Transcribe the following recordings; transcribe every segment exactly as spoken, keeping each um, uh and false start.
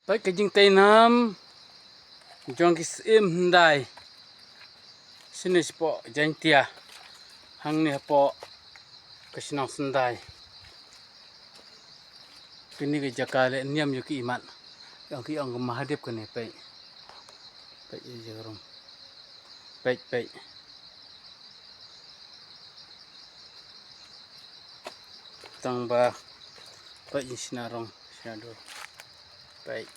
Peit ka jingtei nam jong ki syiem hyndai. Shane shapoh Jaintia, hangne hapoh ka shnong Syndai. Kane ka jaka leh niam ïa ki imat. Ong ki ong ka Mahadip kane, peit. Peit ïa ka rong. Peit, peit. Tang ba peit ïa shna rong, shna dur. Peit.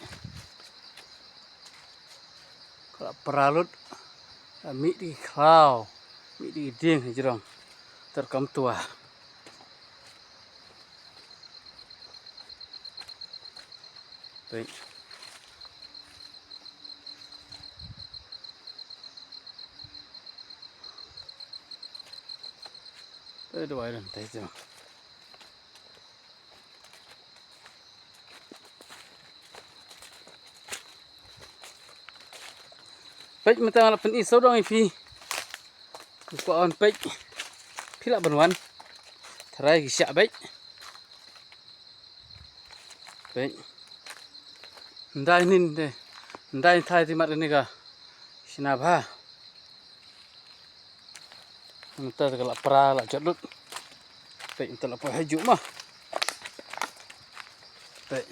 Ka la pra lut. Mih da ki khlaw, mih da ki dieng hajrong. Ter kam tua. Peit. Peit, duwai dan te jong. Peit, mynta nga la pyni sawdong ïa phi. Ko on, peit. Phi lah ban wan. Tharai ki shah beit. Peit. Hyndai nin te. Hyndai thai te mat kane ka shna bha. Mynta ka la pra, la jot lut. Peit, mynta la poi ha juh ma. Peit.